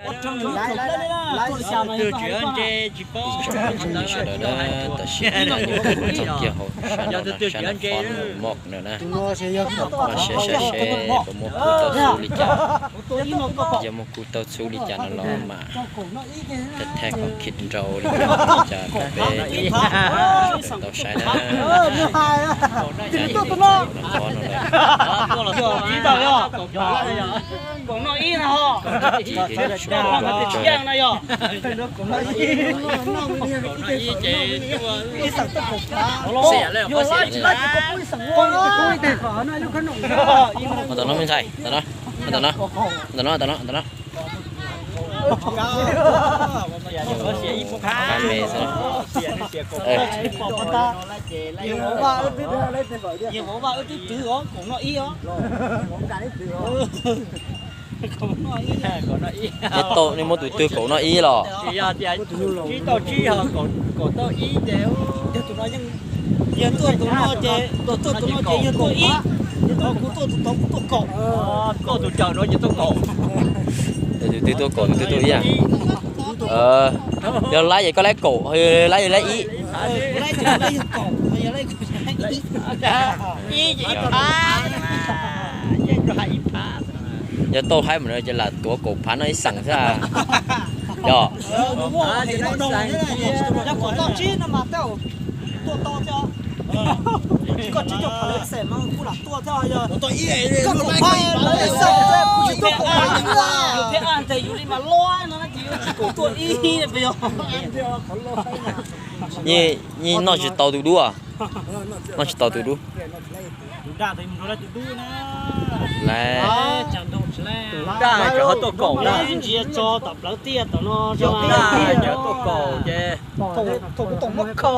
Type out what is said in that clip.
Tam sim no txog kiag hauv sab no, sab no fob mok no na. Mas seb seb seb puas muaj kub tau txhub li cas. Yog muaj kub tau txhub li cas no los mam thaij thaij kom khib nrau li cas, li cas rau peb tau saib na. Fob no lawm. Ntawm no me ntxhais, ntawm no, ntawm no, ntawm no, ntawm no. Pab me xwb. Neb tau, neb muab tus twg kaum noj ib los? Yog tuaj tus no ces, tuaj tus no ces yog tuaj ib, yog tuaj kuv tuaj tus tod kuv tuaj kaum. Tuaj tus cawm no ces tuaj kaum. Tus twg tuaj kaum tus twg tuaj ib. Yog laib ces koj laib kaum, laib laib ib. Ib ces ib phav. Yog tau haib mus no ces lam tuav kaum phav noj ib xees xwb. Yog. Yog kom tau tsib no mas tej zaum tuaj tau thiab. Koj tsib caug phav xees mas kuj lam tuaj thiab. Yog koj kaum phav xees kuj tsis tuaj kaum phav xwb. Yus thiaj ntes yus li mas lob no ces yuav tsis kaum tuaj ib. Nyias noj tsis tau tus dub. Noj tsis tau tus dub. Tus daj tus dub na. Lawv. Tus daj tseem ho tuaj kaum na. Ntsia tso tom plawv tiaj tom no. Tus daj tseem tuaj kaum ces. Thaum kuv tom muab kho